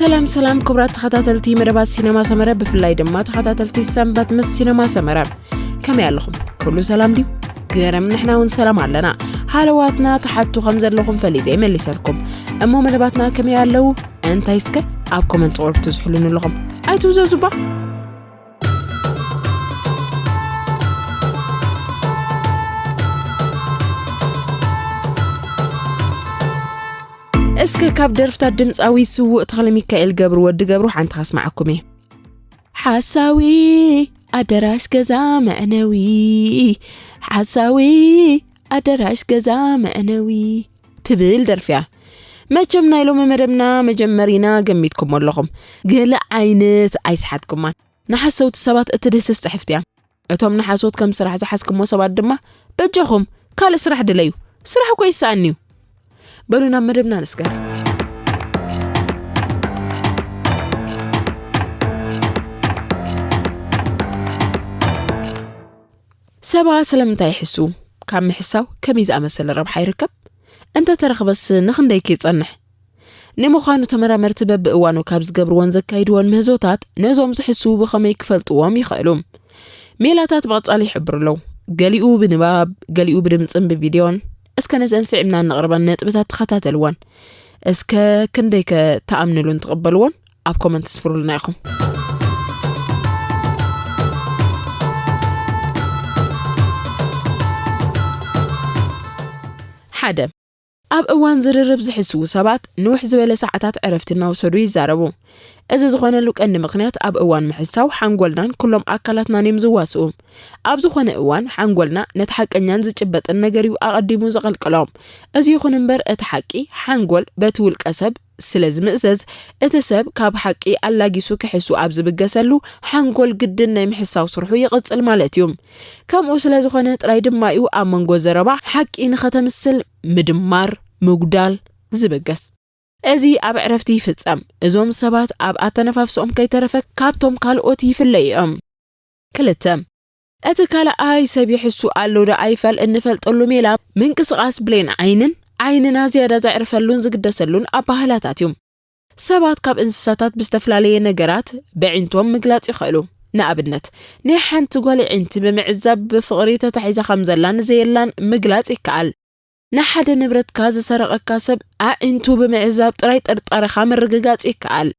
ሰላም ሰላም ክቡራት ተኸታተልቲ መደባት ሲነማ ሰመረ፣ ብፍላይ ድማ ተኸታተልቲ ሰንበት ምስ ሲነማ ሰመረ፣ ከመይ ኣለኹም? ኩሉ ሰላም ድዩ? ገረም፣ ንሕና እውን ሰላም ኣለና። ሃለዋትና ትሓቱ ከም ዘለኹም ፈሊጠ መሊሰልኩም። እሞ መደባትና ከመይ ኣለዉ? እንታይ እስከ ኣብ ኮመንት ቁሩብ ትዝሕሉኒ ኣለኹም? ኣይትውዘዙ እባ። እስከ ካብ ደርፍታት ድምፃዊ ስዉእ ተኽለ ሚካኤል ገብሩ፣ ወዲ ገብሩ፣ ሓንቲ ከስማዓኩም እየ። ሓሳዊ ኣደራሽ ገዛ መዕነዊ፣ ሓሳዊ ኣደራሽ ገዛ መዕነዊ ትብል ደርፊያ። መቸም ናይ ሎሚ መደብና መጀመሪና ገሚትኩሞ ኣለኹም። ገለ ዓይነት ኣይስሓትኩማን። ንሓሰውቲ ሰባት እትድህስስ ጽሕፍቲ እያ። እቶም ንሓሶት ከም ስራሕ ዝሓዝኩሞ ሰባት ድማ፣ በጃኹም ካልእ ስራሕ ድለዩ። ስራሕ እኮ ይሰኣን እዩ። በሉ ናብ መደብና ንስገር። ሰባ ስለምንታይ ይሕሱ? ካብ ምሕሳው ከመይ ዝኣመሰለ ረብሓ ይርከብ? እንተ ተረኽበስ ንኽንደይከ ይጸንሕ? ንምዃኑ ተመራመርቲ በብእዋኑ ካብ ዝገብርዎን ዘካይድዎን ምህዞታት ነዞም ዝሕስዉ ብኸመይ ክፈልጥዎም ይኽእሉ? ሜላታት ብቐጻሊ ይሕብሩ ኣለዉ። ገሊኡ ብንባብ፣ ገሊኡ ብድምጽን ብቪድዮን። እስከ ነዘን ስዒብና እነቕርበን ነጥብታት ተኸታተልወን። እስከ ክንደይከ ትኣምንሉን ትቕበልዎን? ኣብ ኮመንት ስፍሩልና ኢኹም። ሓደ፣ ኣብ እዋን ዝርርብ ዝሕስዉ ሰባት ንውሕ ዝበለ ሰዓታት ዕረፍቲ እናወሰዱ ይዛረቡ። እዚ ዝኾነሉ ቀንዲ ምኽንያት ኣብ እዋን ምሕሳው ሓንጎልናን ኩሎም ኣካላትናን እዮም ዝዋስኡ። ኣብ ዝኾነ እዋን ሓንጎልና ነቲ ሓቀኛን ዝጭበጥን ነገር እዩ ኣቐዲሙ ዘቐልቅሎ። እዚ ይኹን እምበር እቲ ሓቂ ሓንጎል በቲ ውልቀ ሰብ ስለ ዝምእዘዝ፣ እቲ ሰብ ካብ ሓቂ ኣላጊሱ ክሕሱ ኣብ ዝብገሰሉ፣ ሓንጎል ግድን ናይ ምሕሳው ስርሑ ይቕጽል ማለት እዩ። ከምኡ ስለ ዝኾነ ጥራይ ድማ እዩ ኣብ መንጎ ዘረባ ሓቂ ንኸተምስል ምድማር፣ ምጉዳል ዝብገስ። እዚ ኣብ ዕረፍቲ ይፍጸም። እዞም ሰባት ኣብ ኣተነፋፍስኦም ከይተረፈ ካብቶም ካልኦት ይፍለዩ እዮም። ክልተ፣ እቲ ካልኣይ ሰብ ይሕሱ ኣሎ ዶ ኣይፈል እንፈልጠሉ ሜላ ምንቅስቓስ ብሌን ዓይንን ዓይንና ዝያዳ ዘዕርፈሉን ዝግደሰሉን ኣባህላታት እዩ። ሰባት ካብ እንስሳታት ብዝተፈላለየ ነገራት በዒንቶም ምግላጽ ይኽእሉ። ንኣብነት፣ ናይ ሓንቲ ጓል ኣዒንቲ ብምዕዛብ ብፍቕሪ ተታሒዛ ከም ዘላን ዘየላን ምግላጽ ይከኣል። ንሓደ ንብረትካ ዝሰረቐካ ሰብ ኣዒንቱ ብምዕዛብ ጥራይ ጥርጣረኻ ምርግጋጽ ይከኣል።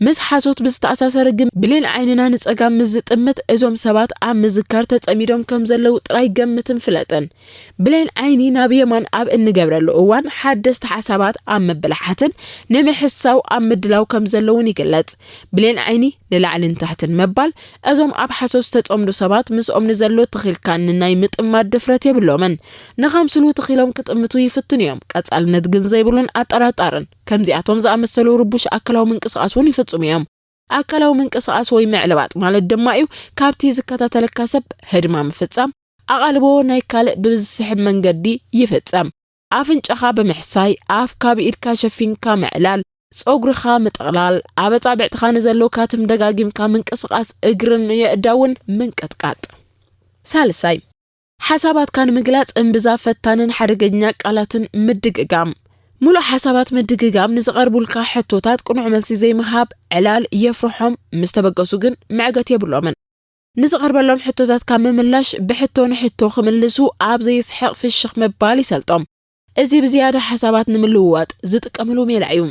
ምስ ሓሶት ብዝተኣሳሰረ ግን ብሌን ዓይንና ንጸጋም ምስ ዝጥምት እዞም ሰባት ኣብ ምዝካር ተጸሚዶም ከም ዘለዉ ጥራይ ገምትን ፍለጥን። ብሌን ዓይኒ ናብ የማን ኣብ እንገብረሉ እዋን ሓደስቲ ሓሳባት ኣብ ምብላሓትን ንምሕሳው ኣብ ምድላው ከም ዘለዉን ይግለጽ። ብሌን ዓይኒ ንላዕልን ታሕትን ምባል እዞም ኣብ ሓሶት ዝተጸምዱ ሰባት ምስኦም ንዘሎ ትኺልካ ንናይ ምጥማት ድፍረት የብሎምን። ንኸምስሉ ትኺሎም ክጥምቱ ይፍትኑ እዮም። ቀጻልነት ግን ዘይብሉን ኣጠራጣርን። ከምዚኣቶም ዝኣመሰሉ ርቡሽ ኣካላዊ ምንቅስቓስ እውን ይፍጽሙ እዮም። ኣካላዊ ምንቅስቓስ ወይ ምዕልባጥ ማለት ድማ እዩ ካብቲ ዝከታተለካ ሰብ ህድማ ምፍጻም፣ ኣቓልቦ ናይ ካልእ ብዝስሕብ መንገዲ ይፍጸም። ኣፍንጫኻ ብምሕሳይ፣ ኣፍካ ብኢድካ ሸፊንካ ምዕላል፣ ጸጉርኻ ምጥቕላል፣ ኣብ ኣጻብዕትኻ ንዘለዉ ካትም ደጋጊምካ ምንቅስቓስ እግርን የእዳውን ምንቅጥቃጥ። ሳልሳይ፣ ሓሳባትካ ንምግላጽ እምብዛ ፈታንን ሓደገኛ ቃላትን ምድግጋም። ምሉእ ሓሳባት ምድግጋም ንዝቐርቡልካ ሕቶታት ቅኑዕ መልሲ ዘይምሃብ፣ ዕላል የፍርሖም፣ ምስ ተበገሱ ግን መዕገት የብሎምን። ንዝቐርበሎም ሕቶታት ካብ ምምላሽ ብሕቶ ንሕቶ ክምልሱ ኣብ ዘየስሕቕ ፍሽኽ ምባል ይሰልጦም። እዚ ብዝያዳ ሓሳባት ንምልውዋጥ ዝጥቀምሉ ሜላ እዩ።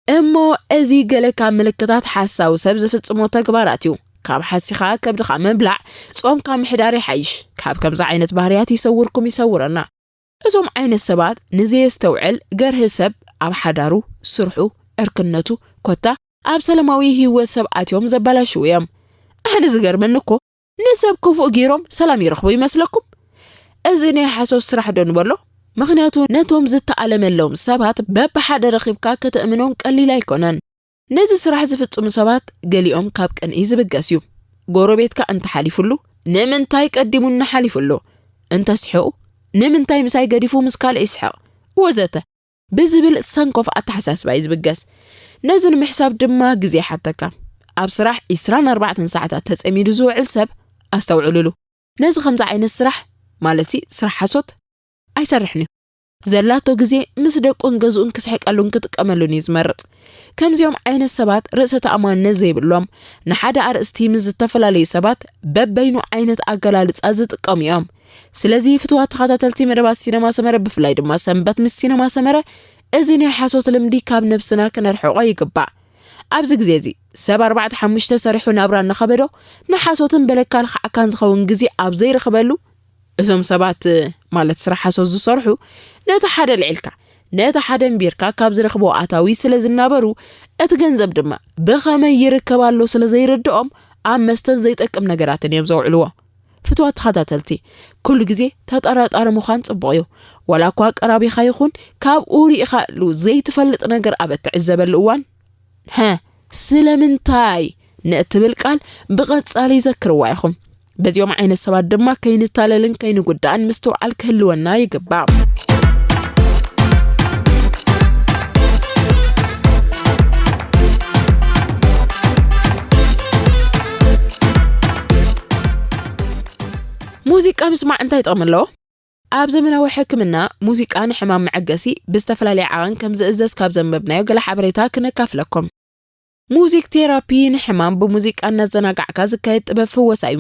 እሞ እዚ ገለ ካብ ምልክታት ሓሳዊ ሰብ ዝፍጽሞ ተግባራት እዩ። ካብ ሓሲኻ ከብድኻ ምብላዕ፣ ጾምካ ምሕዳር ይሓይሽ። ካብ ከምዚ ዓይነት ባህርያት ይሰውርኩም ይሰውረና። እዞም ዓይነት ሰባት ንዘየስተውዕል ገርሂ ሰብ ኣብ ሓዳሩ፣ ስርሑ፣ ዕርክነቱ፣ ኮታ ኣብ ሰላማዊ ህይወት ሰብ ኣትዮም ዘበላሽዉ እዮም። ኣነ ዝገርመኒ እኮ ንሰብ ክፉእ ገይሮም ሰላም ይረኽቡ ይመስለኩም? እዚ ናይ ሓሶት ስራሕ ዶ ንበሎ? ምኽንያቱ ነቶም ዝተኣለመሎም ሰባት በብሓደ ረኺብካ ከተእምኖም ቀሊል ኣይኮነን። ነዚ ስራሕ ዝፍጽሙ ሰባት ገሊኦም ካብ ቅንኢ ዝብገስ እዩ። ጎረቤትካ እንተሓሊፉሉ፣ ንምንታይ ቀዲሙኒ ሓሊፉሉ? እንተስሕቑ፣ ንምንታይ ምሳይ ገዲፉ ምስ ካልእ ይስሕቕ? ወዘተ ብዝብል ሰንኮፍ ኣተሓሳስባ እዩ ዝብገስ። ነዚ ንምሕሳብ ድማ ግዜ ይሓተካ። ኣብ ስራሕ ዒስራን ኣርባዕተን ሰዓታት ተጸሚዱ ዝውዕል ሰብ ኣስተውዕሉሉ። ነዚ ከምዚ ዓይነት ስራሕ፣ ማለትሲ ስራሕ ሓሶት፣ ኣይሰርሕን እዩ። ዘላቶ ግዜ ምስ ደቁን ገዝኡን ክስሕቀሉን ክጥቀመሉን እዩ ዝመርጽ። ከምዚኦም ዓይነት ሰባት ርእሰ ተኣማንነት ዘይብሎም፣ ንሓደ ኣርእስቲ ምስ ዝተፈላለዩ ሰባት በበይኑ ዓይነት ኣገላልጻ ዝጥቀሙ እዮም። ስለዚ ፍትዋት ተኸታተልቲ መደባት ሲነማ ሰመረ፣ ብፍላይ ድማ ሰንበት ምስ ሲነማ ሰመረ፣ እዚ ናይ ሓሶት ልምዲ ካብ ነብስና ክነርሕቆ ይግባእ። ኣብዚ ግዜ እዚ ሰብ ኣርባዕተ ሓሙሽተ ሰሪሑ ናብራ እናኸበዶ ንሓሶትን በለካ ልኽዓካን ዝኸውን ግዜ ኣብ ዘይረኽበሉ፣ እዞም ሰባት ማለት ስራሕ ሓሶት ዝሰርሑ ነቲ ሓደ ልዒልካ ነቲ ሓደ እምቢርካ ካብ ዝረኽቦ ኣታዊ ስለ ዝናበሩ፣ እቲ ገንዘብ ድማ ብኸመይ ይርከብ ኣሎ ስለ ዘይርድኦም ኣብ መስተን ዘይጠቅም ነገራትን እዮም ዘውዕልዎ። ፍትዋት ተኸታተልቲ፣ ኩሉ ግዜ ተጠራጣሪ ምዃን ጽቡቕ እዩ። ዋላ እኳ ቀራቢኻ ይኹን ካብኡ ርኢኻሉ ዘይትፈልጥ ነገር ኣብ እትዕዘበሉ እዋን፣ "ሀ፣ ስለምንታይ?" ንእትብል ቃል ብቐጻሊ ይዘክርዋ ኢኹም። በዚኦም ዓይነት ሰባት ድማ ከይንታለልን ከይንጉዳእን ምስትውዓል ክህልወና ይግባእ። ሙዚቃ ምስማዕ እንታይ ጥቕሚ ኣለዎ? ኣብ ዘመናዊ ሕክምና፣ ሙዚቃ ንሕማም መዐገሲ ብዝተፈላለየ ዓቐን ከም ዝእዘዝ ካብ ዘንበብናዮ ገለ ሓበሬታ ክነካፍለኩም። ሙዚክ ቴራፒ ንሕማም ብሙዚቃ እናዘናጋዕካ ዝካየድ ጥበብ ፍወሳ እዩ።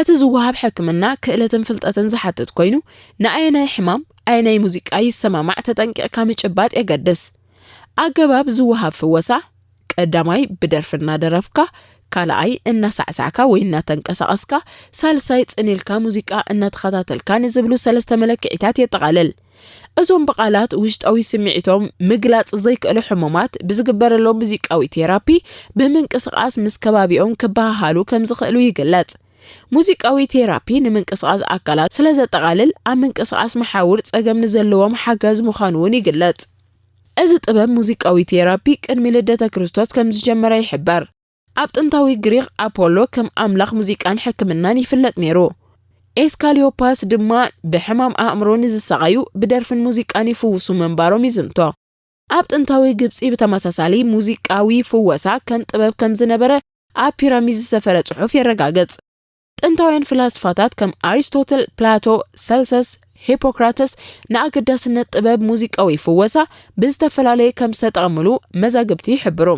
እቲ ዝወሃብ ሕክምና ክእለትን ፍልጠትን ዝሓትት ኮይኑ፣ ንኣየናይ ሕማም ኣየናይ ሙዚቃ ይሰማማዕ ተጠንቂቕካ ምጭባጥ የገድስ። ኣገባብ ዝወሃብ ፍወሳ፣ ቀዳማይ ብደርፊ እናደረፍካ፣ ካልኣይ እናሳዕሳዕካ ወይ እናተንቀሳቐስካ፣ ሳልሳይ ጽን ኢልካ ሙዚቃ እናተኸታተልካ ንዝብሉ ሰለስተ መለክዒታት የጠቓልል። እዞም ብቓላት ውሽጣዊ ስምዒቶም ምግላጽ ዘይክእሉ ሕሙማት ብዝግበረሎም ሙዚቃዊ ቴራፒ ብምንቅስቓስ ምስ ከባቢኦም ክበሃሃሉ ከም ዝኽእሉ ይግለጽ። ሙዚቃዊ ቴራፒ ንምንቅስቓስ ኣካላት ስለ ዘጠቓልል ኣብ ምንቅስቓስ መሓውር ጸገም ንዘለዎም ሓጋዚ ምዃኑ እውን ይግለጽ። እዚ ጥበብ ሙዚቃዊ ቴራፒ ቅድሚ ልደተ ክርስቶስ ከም ዝጀመረ ይሕበር። ኣብ ጥንታዊ ግሪኽ ኣፖሎ ከም ኣምላኽ ሙዚቃን ሕክምናን ይፍለጥ ነይሩ። ኤስካሊዮፓስ ድማ ብሕማም ኣእምሮ ንዝሰቓዩ ብደርፍን ሙዚቃን ይፍውሱ ምንባሮም ይዝንቶ። ኣብ ጥንታዊ ግብጺ ብተመሳሳሊ ሙዚቃዊ ፍወሳ ከም ጥበብ ከም ዝነበረ ኣብ ፒራሚድ ዝሰፈረ ጽሑፍ የረጋግጽ። ጥንታውያን ፍላስፋታት ከም ኣሪስቶትል፣ ፕላቶ፣ ሰልሰስ፣ ሂፖክራተስ ንኣገዳስነት ጥበብ ሙዚቃዊ ፍወሳ ብዝተፈላለየ ከም ዝተጠቐምሉ መዛግብቲ ይሕብሩ።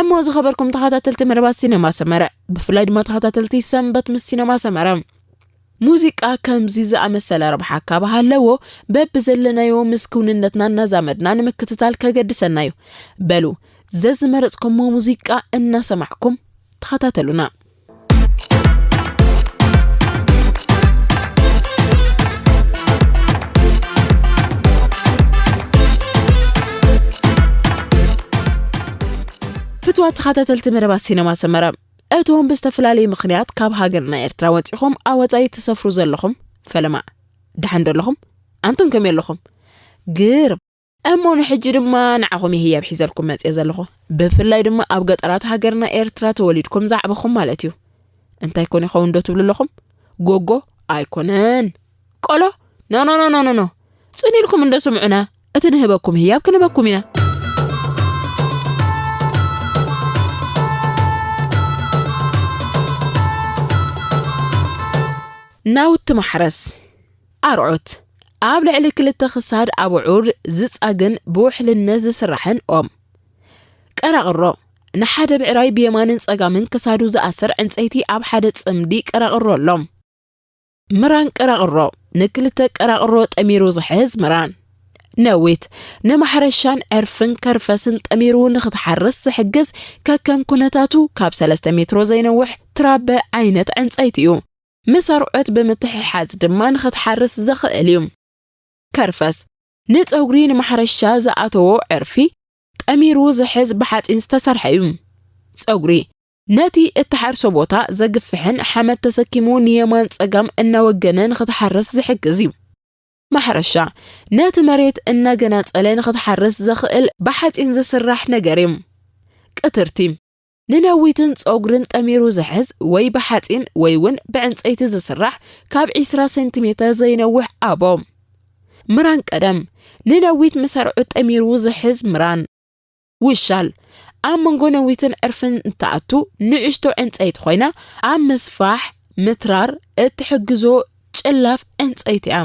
እሞ ዝኸበርኩም ተኸታተልቲ መደባት ሲነማ ሰመረ፣ ብፍላይ ድማ ተኸታተልቲ ሰንበት ምስ ሲነማ ሰመረ፣ ሙዚቃ ከምዚ ዝኣመሰለ ረብሓ ካብ ሃለዎ፣ በብዘለናዮ ምስ ክውንነትና እናዛመድና ንምክትታል ከገድሰና እዩ። በሉ፣ ዘዝመረጽኩሞ ሙዚቃ እናሰማዕኩም ተኸታተሉና። ፍትዋት ተኸታተልቲ መደባት ሲነማ ሰመረ፣ እቶም ብዝተፈላለየ ምኽንያት ካብ ሃገርና ኤርትራ ወጺኹም ኣብ ወጻኢ ትሰፍሩ ዘለኹም፣ ፈለማ ደሓን ዶ ኣለኹም? ኣንቱም ከመይ ኣለኹም? ግርም። እሞ ንሕጂ ድማ ንዓኹም እየ ህያብ ሒዘልኩም መጽየ ዘለኹ። ብፍላይ ድማ ኣብ ገጠራት ሃገርና ኤርትራ ተወሊድኩም ዝዓበኹም ማለት እዩ። እንታይ ኮን ይኸውን ዶ ትብሉ ኣለኹም? ጎጎ ኣይኮነን። ቆሎ? ኖ፣ ኖ፣ ኖ፣ ኖ፣ ኖ፣ ኖ። ጽን ኢልኩም እንዶ ስምዑና። እቲ ንህበኩም ህያብ ክንህበኩም ኢና። ናውቲ ማሕረስ። ኣርዑት። ኣብ ልዕሊ ክልተ ክሳድ ኣብዑር ዝጻግን ብውሕልነት ዝስራሕን ኦም። ቀራቕሮ። ንሓደ ብዕራይ ብየማንን ጸጋምን ክሳዱ ዝኣስር ዕንጸይቲ ኣብ ሓደ ጽምዲ ቀራቕሮ ኣሎ። ምራን ቀራቕሮ። ንክልተ ቀራቕሮ ጠሚሩ ዝሕዝ ምራን። ነዊት። ንማሕረሻን ዕርፍን ከርፈስን ጠሚሩ ንኽትሓርስ ዝሕግዝ ከከም ኩነታቱ ካብ ሰለስተ ሜትሮ ዘይነውሕ ትራበ ዓይነት ዕንጸይቲ እዩ። ምስ ኣርዑት ብምትሕሓዝ ድማ ንኽትሓርስ ዘኽእል እዩ። ከርፈስ። ንጸጉሪ ንማሕረሻ ዝኣተዎ ዕርፊ ጠሚሩ ዝሕዝ ብሓጺን ዝተሰርሐ እዩ። ጸጉሪ። ነቲ እትሓርሶ ቦታ ዘግፍሕን ሓመድ ተሰኪሙ ንየማን ጸጋም እናወገነ ንኽትሓርስ ዝሕግዝ እዩ። ማሕረሻ። ነቲ መሬት እናገናጸለ ንኽትሓርስ ዘኽእል ብሓጺን ዝስራሕ ነገር እዩ። ቅትርቲ። ንነዊትን ጸጉርን ጠሚሩ ዝሕዝ ወይ ብሓጺን ወይ እውን ብዕንጸይቲ ዝስራሕ ካብ ዒስራ ሴንቲሜተር ዘይነውሕ ኣቦ። ምራን ቀደም። ንነዊት ምስ ኣርዑት ጠሚሩ ዝሕዝ ምራን። ውሻል። ኣብ መንጎ ነዊትን ዕርፍን እትኣቱ ንእሽቶ ዕንጸይቲ ኮይና ኣብ ምስፋሕ፣ ምትራር፣ እትሕግዞ ጭላፍ ዕንጸይቲ እያ።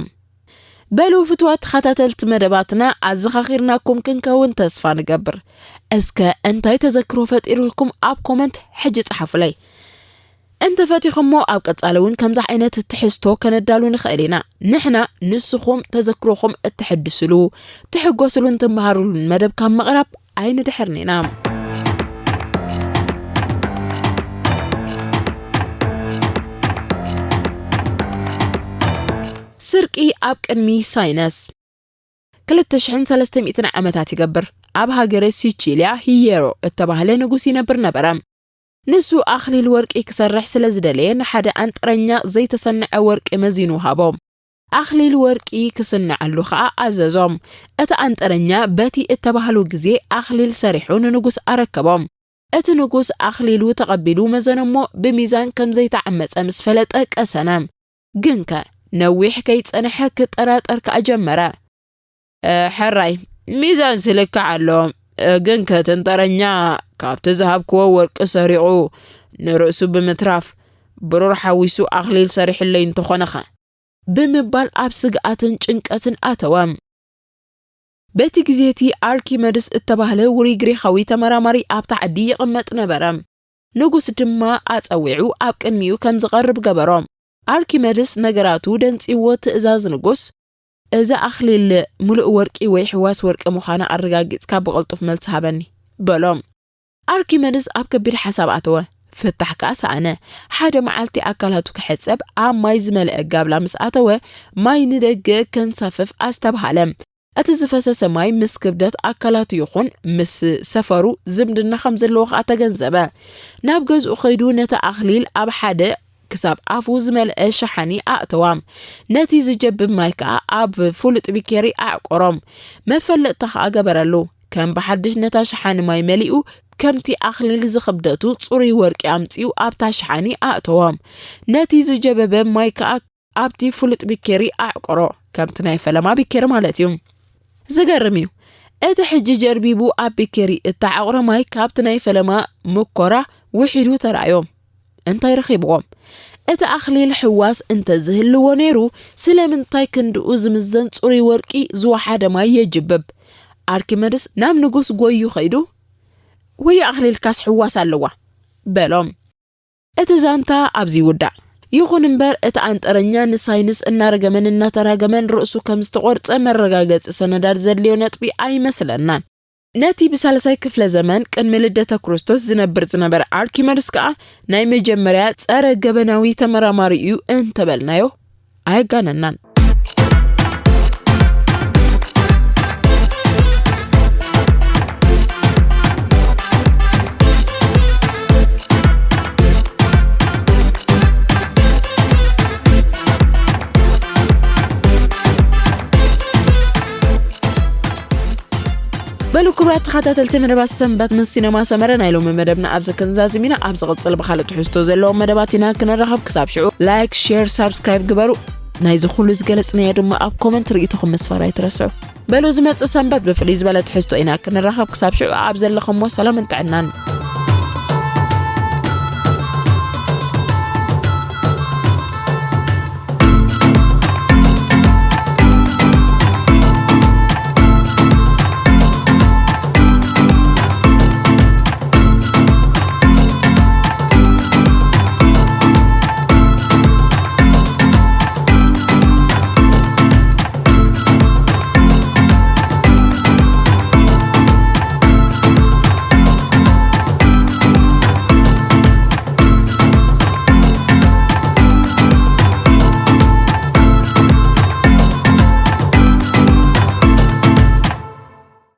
በሉ ፍትዋት ተኸታተልቲ መደባትና ኣዘኻኺርናኩም ክንከውን ተስፋ ንገብር። እስከ እንታይ ተዘክሮ ፈጢሩልኩም ኣብ ኮመንት ሕጂ ጸሓፉለይ። እንተፈቲኹሞ ኣብ ቀጻሊ እውን ከምዚ ዓይነት ትሕዝቶ ከነዳሉ ንኽእል ኢና። ንሕና ንስኹም ተዘክሮኹም እትሕድስሉ፣ ትሕጎስሉን ትምሃሩሉን መደብ ካብ ምቕራብ ኣይንድሕርን ኢና። ስርቂ ኣብ ቅድሚ ሳይነስ። ክልተ ሽሕን ሰለስተ ሚእትን ዓመታት ይገብር፣ ኣብ ሃገረ ሲቺልያ ሂየሮ እተባህለ ንጉስ ይነብር ነበረ። ንሱ ኣኽሊል ወርቂ ክሰርሕ ስለ ዝደለየ፣ ንሓደ ኣንጥረኛ ዘይተሰንዐ ወርቂ መዚኑ ሃቦ። ኣኽሊል ወርቂ ክስንዐሉ ኸኣ ኣዘዞም። እቲ ኣንጥረኛ በቲ እተባህሉ ግዜ ኣኽሊል ሰሪሑ ንንጉስ ኣረከቦም። እቲ ንጉስ ኣኽሊሉ ተቐቢሉ መዘነሞ፣ ብሚዛን ከም ዘይተዓመጸ ምስ ፈለጠ ቀሰነ። ግንከ ነዊሕ ከይጸንሐ ክጠራጠር ከኣ ጀመረ። "እ፣ ሕራይ፣ ሚዛን ስልክዕ ኣሎ። እ፣ ግንከ እቲ ኣንጥረኛ ካብቲ ዝሃብክዎ ወርቂ ሰሪቑ ንርእሱ ብምትራፍ ብሩር ሓዊሱ ኣኽሊል ሰሪሕለይ እንተኾነኸ?" ብምባል ኣብ ስግኣትን ጭንቀትን ኣተወ። በቲ ግዜ እቲ ኣርኪመድስ እተባህለ ውሩይ ግሪኻዊ ተመራማሪ ኣብታ ዓዲ ይቕመጥ ነበረ። ንጉስ ድማ ኣጸዊዑ ኣብ ቅድሚኡ ከም ዝቐርብ ገበሮ። ኣርኪመድስ ነገራቱ ደንጺዎ ትእዛዝ ንጉስ፣ "እዚ ኣኽሊል ምሉእ ወርቂ ወይ ሕዋስ ወርቂ ምዃና ኣረጋጊጽካ ብቕልጡፍ መልሲ ሃበኒ" በሎ። ኣርኪመድስ ኣብ ከቢድ ሓሳብ ኣተወ። ፍታሕ ከኣ ሰኣነ። ሓደ መዓልቲ ኣካላቱ ክሕጸብ ኣብ ማይ ዝመልአ ጋብላ ምስ ኣተወ፣ ማይ ንደገ ከንሳፍፍ ኣስተብሃለ። እቲ ዝፈሰሰ ማይ ምስ ክብደት ኣካላቱ ይኹን ምስ ሰፈሩ ዝምድና ከም ዘለዎ ከኣ ተገንዘበ። ናብ ገዝኡ ከይዱ ነቲ ኣኽሊል ኣብ ሓደ ክሳብ ኣፉ ዝመልአ ሸሓኒ ኣእተዋ። ነቲ ዝጀብብ ማይ ከኣ ኣብ ፍሉጥ ቢኬሪ ኣዕቆሮ። መፈለጥታ ከኣ ገበረሉ። ከም ብሓድሽ ነታ ሸሓኒ ማይ መሊኡ፣ ከምቲ ኣኽሊል ዝኽብደቱ ጽሩይ ወርቂ ኣምጺኡ ኣብታ ሸሓኒ ኣእተዎ። ነቲ ዝጀበበ ማይ ከኣ ኣብቲ ፍሉጥ ቢኬሪ ኣዕቆሮ፣ ከምቲ ናይ ፈለማ ቢኬሪ ማለት እዩ። ዝገርም እዩ። እቲ ሕጂ ጀርቢቡ ኣብ ቢኬሪ እተዓቑረ ማይ ካብቲ ናይ ፈለማ ምኮራ ውሒዱ ተራእዮ። እንታይ ረኺብዎ? እቲ ኣኽሊል ሕዋስ እንተዝህልዎ ነይሩ፣ ስለምንታይ ክንድኡ ዝምዘን ጽሩይ ወርቂ ዝወሓደ ማይ የጅብብ? ኣርኪመድስ ናብ ንጉስ ጎዩ ኸይዱ፣ "ወዮ ኣኽሊልካስ ሕዋስ ኣለዋ?" በሎ። እቲ ዛንታ ኣብዚ ይውዳእ። ይኹን እምበር፣ እቲ ኣንጠረኛ ንሳይንስ እናረገመን እናተራገመን ርእሱ ከም ዝተቖርጸ መረጋገጺ ሰነዳት ዘድልዮ ነጥቢ ኣይመስለናን። ነቲ ብሳልሳይ ክፍለ ዘመን ቅድሚ ልደተ ክርስቶስ ዝነብር ዝነበረ ኣርኪመድስ ከኣ ናይ መጀመርያ ጸረ ገበናዊ ተመራማሪ እዩ እንተበልናዮ ኣየጋነናን። በሉ ክቡራት ተኸታተልቲ መደባት ሰንበት ምስ ሲነማ ሰመረ፣ ናይ ሎሚ መደብና ኣብዚ ክንዛዝም ኢና። ኣብ ዝቕጽል ብኻልእ ትሕዝቶ ዘለዎም መደባት ኢና ክንራኸብ። ክሳብ ሽዑ ላይክ፣ ሼር፣ ሳብስክራይብ ግበሩ። ናይዚ ኩሉ ዝገለጽናዮ ድማ ኣብ ኮመንት ርእይቶኹም ምስፋር ኣይትረስዑ። በሉ ዝመጽእ ሰንበት ብፍልይ ዝበለ ትሕዝቶ ኢና ክንራኸብ። ክሳብ ሽዑ ኣብ ዘለኹሞ ሰላምን ጥዕናን።